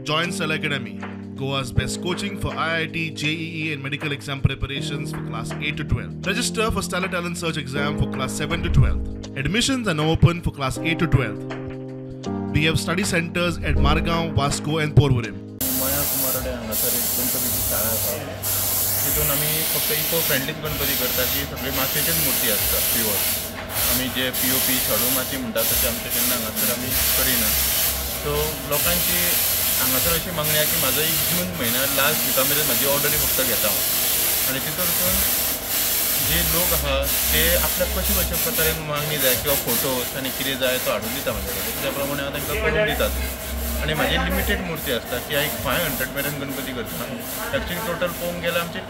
Join Stellar Academy, Goa's best coaching for IIT, JEE and medical exam preparations for class 8 to 12. Register for Stellar Talent Search exam for class 7 to 12. Admissions are now open for class 8 to 12. We have study centers at Margao, Vasco and Porvorim. मया कुमारवाडे हांगासर एक गणपतीची शाळा आसा, तितून आमी फक्त eco फ्रेंडलीच Ganpati करता की सगळी मातयेचीच मूर्ती आसता प्युअर. आमी जे POP शाडू माती म्हणटा तशें आमचे केन्ना हांगासर आमी करिना. सो लोकांची हांगासर अशी मागणी आसा की म्हाजो एक जून म्हयन्या लास्ट विका मेरेन म्हाजी ऑर्डरी फक्त घेता हांव, आनी तितून जे लोक आसा ते आपल्याक कशे कशे प्रकारे मागणी जाय किंवा फोटोज आनी कितें जाय तो हाडून दिता म्हाजे कडेन, त्या प्रमाणे हांव तांकां करून दितात. आनी म्हाजी लिमिटेड मूर्ती आसता की एक 500 मेरेन गणपती करता. एक्चुअली टोटल पळोवंक गेल्यार आमची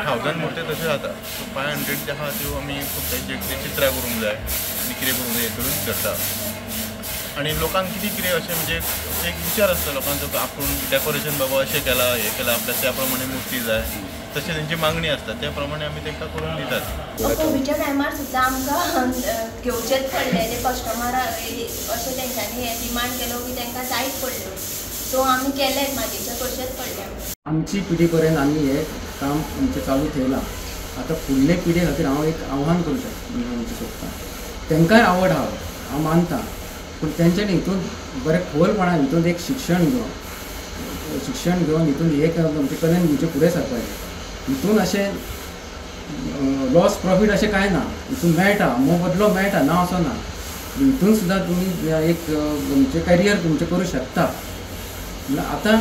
1000 मूर्ती तश्यो जाता. सो 500 जे आहा त्यो आमी फक्त जे चित्रां करूंक जाय आनी कितें करूंक जाय हें करून करता. आनी लोकांक कितें कितें अशें म्हणजे एक विचार आसता लोकांचो आपूण डेकोरेशन बाबा अशें केलां हें केलां आपल्याक त्या प्रमाणे मूर्ती जाय, तशें तेंची मागणी आसता त्या प्रमाणे आमी तांकां करून दितात. कोविडच्या टायमार सुद्दां आमकां घेवचेच पडले, ते कस्टमर अशें तेंच्यांनी हें डिमांड केलो की तांकां जायच पडल्यो, सो आमी केलें मागीरचें करचेंच पडलें. आमची पिढी पर्यंत आमी हें काम आमचें चालू ठेवलां. आतां फुडले पिढी खातीर हांव एक आव्हान करूं शकता सोदतां, तांकांय आवड आहा हांव मानता, पूण तेंच्यांनी हितून बरें खोलपणान हितून एक शिक्षण घेवन हितून एक आमचे कलेन म्हणजे फुडें सरपाचें. हितून अशें लॉस प्रॉफीट अशें कांय ना, हितून मेळटा मोबदलो मेळटा ना असो ना, हितून सुद्दां तुमी एक तुमचें करियर तुमचें करूं शकता. आतां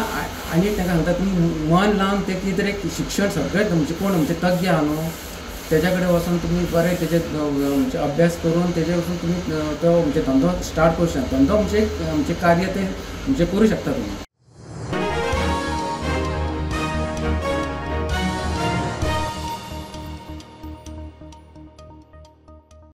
आनी एक तांकां सांगता, तुमी मन लावन तें कितें तरी एक शिक्षण सगळें तुमचें कोण तुमचें तज्ञ आहा न्हू तेज्या कडेन वचून तुमी बरें तेजे म्हणजे अभ्यास करून तेजे वचून तुमी तो म्हणजे धंदो स्टार्ट करूं शकता. धंदो म्हणजे आमचें कार्य तें म्हणजे करूं शकता तुमी.